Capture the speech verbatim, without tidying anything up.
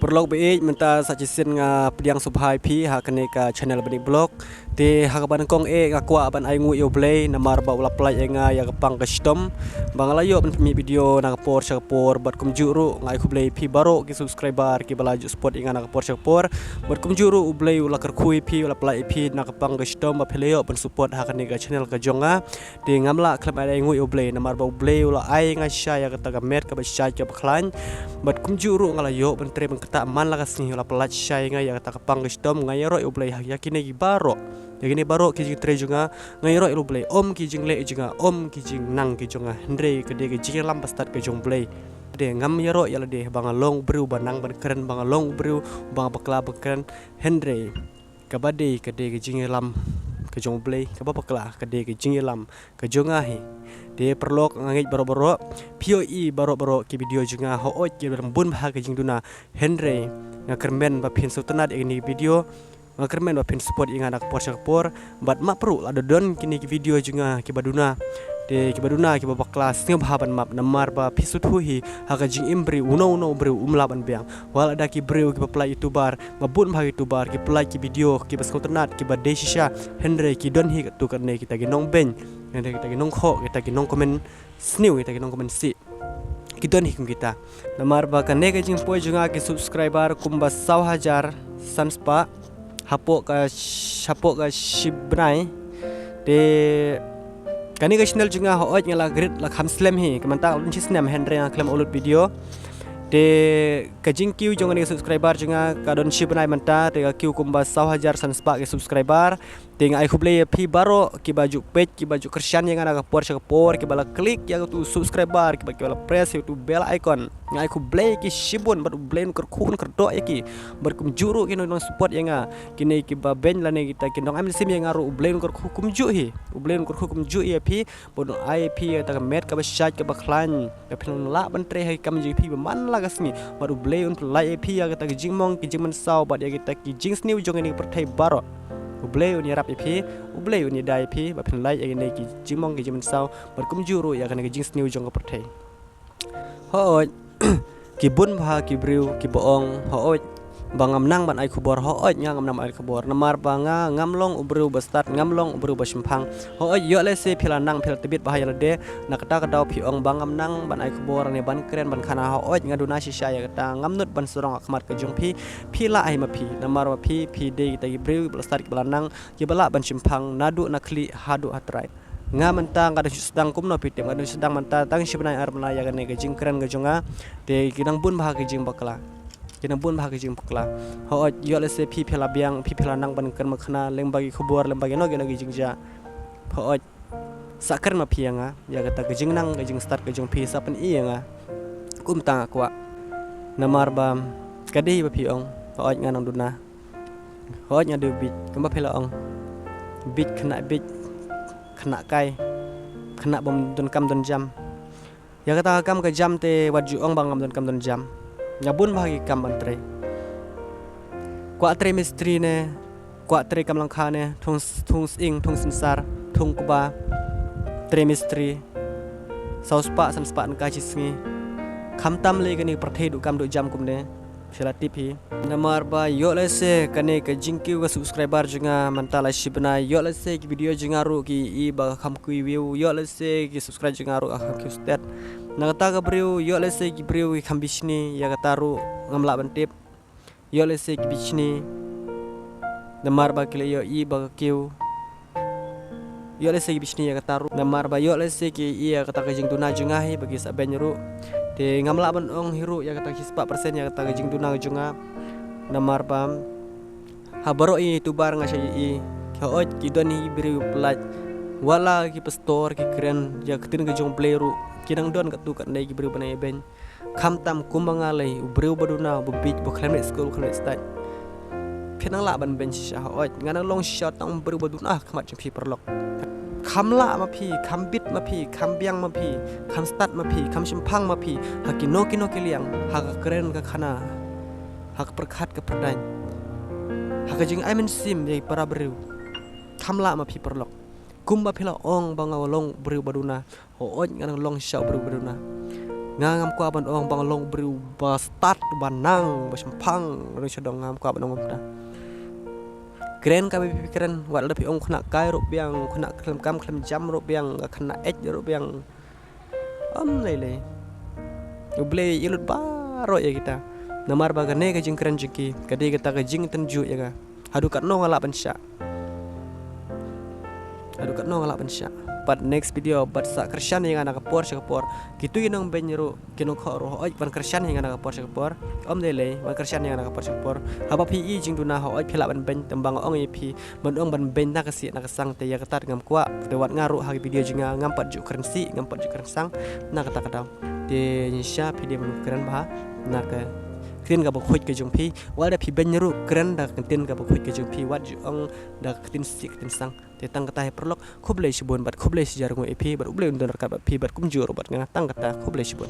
Paralok ba ïeit, mynta sa shisien nga pdiang sngewbha ïa phi ha kane ka channel Bani Vlog. Te ha kaba nyngkong eh nga kwah ban ai nguh ïa U Blei namar ba u la pynlait ïa nga ïa ka pang ka shitom ba nga la ïoh ban pynmih video na ka por sha ka por, bad kumjuh ruh nga ai khublei ïa phi baroh ki subscriber kiba la ju support ïa nga na ka por sha ka por. Bad kumjuh ruh U Blei u la kyrkhu ïa phi, u la pynlait ïa phi na ka pang ka shitom ba phi la ïoh ban support ha kane ka channel ka jong nga. Te ngam lah khlem ai nguh ïa U Blei namar ba U Blei u la ai ïa nga shisha ïa kata ka met kaba shait kaba khlaiñ. Bad kumjuh ruh nga la ïoh ban trei ban ktah man la ka sngi, u la pynlait shisha ïa nga ïa kata ka pang ka shitom. Nga ïaroh ïa U Blei ha ïa kine ki baroh, ïa kine baroh ki jingtrei jong nga. Nga ïaroh ïa U Blei, ym ki jingleh jong nga, ym ki jingnang ki jong nga, hynrei ka dei ka jingïalam bastad ka jong U Blei. Te ngam ïaroh ïa lade ba nga long u briew ba nang ban kren, ba nga long u briew ba nga bakla ban kren, hynrei kaba dei ka dei ka jingïalam ka jong U Blei, kaba bakla ka dei ka jingïalam ka jong nga hi. Te paralok, nga ngeit baroh baroh phi ïohi baroh baroh ki video jong nga, hooid ki dang bun bha ka jingduna, hynrei nga kyrmen ba phin sngewtynnad ïa kine ki video. Nga kyrmen ba phin support ïa nga na ka por sha ka por. Bad map ruh lada don kine ki video jong nga kiba duna, te kiba duna kiba bakla, sngewbha ban map namar ba phi sngewthuh hi, ha ka jingim briew uno uno u briew um lah ban biang. Wat lada ki briew kiba pynlait YouTuber, ba bun bha ki YouTuber ki pynlait ki video kiba sngewtynnad, kiba dei shisha, hynrei ki don hi katto katne kita ki nongbeiñ, hynrei kita ki nongkhoh, kita ki nongkmen sniew, kita ki nongkmen sih, ki don hi kum kita. Namar ba kane ka jingpoi jong nga ki subscriber kumba saw hajar san spah hapoh ka, hapoh ka shi bnai. Te kane ka channel jong nga, hooid nga la create la kham slem hi, ka mynta ka don shi snem hynrei nga khlem upload video. Te ka jingkiew jong kane ka subscriber jong nga ka don shi bnai mynta, te ka kiew kumba saw hajar san spah ki subscriber. Te nga ai khublei ïa phi baroh kiba ju peit, kiba ju kyrshan ïa nga na ka por sha ka por, kiba la click ïa utu subscriber, kiba, kiba la press ïa utu bell icon. Nga ai khublei ïa ki shibun bad U Blei un kyrkhu un kyrdoh ïa ki. Bad kumjuh ruh ki nong support ïa nga, kine kiba beiñ lane kita ki nong ai mynsiem ïa nga ruh, U Blei un kyrkhu kumjuh hi. U Blei un kyrkhu kumjuh ïa phi. Bad un ai ïa phi ïa kata ka met kaba shait kaba khlaiñ, ba phin lah ban trei ha ki kam jong phi ba man la ka sngi. Bad U Blei un pynlait ïa phi ïa kata ka jingmong ki jingmynsaw bad ïa kita ki jingsniew jong kane ka pyrthei baroh. U Blei un ïarap ïa phi, U Blei un ïada ïa phi ba phin lait ïa kine ki jingmong ki jingmynsaw bad kumjuh ruh ïa kane ka jingsniew jong ka pyrthei. Hooid, ki bun bha ki briew kiba ong, hooid, ba ngam nang ban ai khubor, hooid nga ngam nang ban ai khubor namar ba nga ngam long u briew ba stad, ngam long u briew ba shemphang. Hooid, ïoh lehse phi la nang, phi la tbit bha ïa lade, na kata ka daw phi ong ba ngam nang ban ai khubor ne ban kren ban khana, hooid nga duna shisha ïa kata, ngam nud ban sarong ha khmat ka jong phi. Phi lah hi ma phi, namar ma phi, phi dei kita ki briew kiba la stad kiba la nang, kiba lah ban shemphang naduh na khlieh haduh ha trai. Nga mynta nga dang shu sdang, kumno phi tip, nga dang shu sdang mynta tang shi bnai ar bnai ïa kane ka jingkren ka jong nga. Te ki dang bun bha ki jingbakla, ki dang bun bha ki jingbakla. Hooid, ïoh lehse phi, phi la biang, phi, phi la nang ban kren ban khana lyngba ki khubor, lyngba kino kino ki jingjia. Hooid, sa kren ma phi ïa nga ïa kata ka jingnang ka jingstad ka jong phi, sa pyni ïa nga. Kumta nga kwah. Namar ba ka dei ba phi ong, hooid nga nang duna. Hooid nga dei u bieit, kumba phi la ong, bieit khynnah bieit, khynnah kai, khynnah bym don kam don jam. Ïa kata ka kam ka jam te wat ju ong ba ngam don kam don jam. Nga bun bha ki kam ban trei. Kwah trei mistri ne, kwah trei kam lyngkha ne, thung, thung sying, thung synsar, thung kba, trei mistri. Saw spah, san spah tyngka shi sngi. Khamtam lei kane ka pyrthei duh kam duh jam kumne. Phi la tip hi. Namar ba ïoh lehse kane ka jingkiew ka subscriber jong nga mynta la shi bnai, ïoh lehse ki video jong nga ruh ki i ba kham kiew view, ïoh lehse ki subscribe jong nga ruh ka kham kiew stet. Na kata ka briew, ïoh lehse ki briew ki kham bishni ïa kata ruh, ngam lah ban tip. Ïoh lehse ki bishni namar ba ki la ïohi ba ka kiew. Ïoh lehse ki bishni ïa kata ruh namar ba ïoh lehse ki i ïa kata ka jingduna jong nga hi ba ki sa beiñ ruh. Te ngam lah ban ong hi ruh ïa kata ki spah persen ïa kata ka jingduna jong nga. Namar ba ha baroh i YouTuber nga shait i, hooid ki don hi briew pynlait, wat la ki pastor ki kren ïa ka ktien ka jong U Blei ruh, ki nang don katto katne ki briew ba nang ïa beiñ. Khamtam kumba nga lei, u briew ba duna, ba bieit, ba khlem leit skul, khlem leit stait. Phi nang lah ban beiñ shisha, hooid nga nang long shisha tang u briew ba duna ha khmat jong phi paralok. Kham lah ma phi, kham bit ma phi, kham biang ma phi, kham stad ma phi, kham shemphang ma phi ha kino kino ki liang, ha ka kren ka khana, ha ka pyrkhat ka pyrdaiñ, ha ka jingai mynsiem ïa ki para briew. Kham lah ma phi paralok. Kumba phi la ong ba nga long u briew ba duna, hooid nga nang long shisha u briew ba duna. Nga ngam kwah ban ong ba nga long briew ba stad, ba nang, ba shemphang, ruh sha dong ngam kwah ban ong kumta. Kren kaba phi kren, wat la phi ong khynnah kai ruh biang, khynnah khlem kam khlem jam ruh biang, khynnah ej ruh biang. Ym lei lei. U Blei u lut baroh ïa kita. Namar ba kane ka jingkren jong ki ka dei kata ka jingtynjuh ïa nga. Haduh katno nga lah ban shah. Haduh katno nga lah ban shah. Pat next video bad sa kyrshan ïa nga na ka por sha ka por. Kito ki nongbeiñ ruh, ki nongkhoh ruh, hooid, wan kyrshan ïa nga na ka por sha ka por. Ym lei lei, wan kyrshan ïa nga na ka por sha ka por. Haba phi i jingduna, hooid, phi lah ban beiñ, tang ba nga ong ïa phi, ban ong ban beiñ na ka sih na ka sang, te ïa kata ngam kwah. Te wat nga ruh ha ki video jong nga ngam pat ju kren sih, ngam pat ju kren sang na kata ka daw. Te ngi sha phi dei ban kren bha na ka ktien kaba khuid ka jong phi. Wat da phi beiñ ruh, kren da ka ktien kaba khuid ka jong phi, wat ju ong da ka ktien sih ktien sang. Te tang kata, he paralok, khublei shibun bad khublei shihajar nguh ïa phi bad U Blei un don ryngkat bad phi bad kumjuh ruh bad nga. Tang kata, khublei shibun.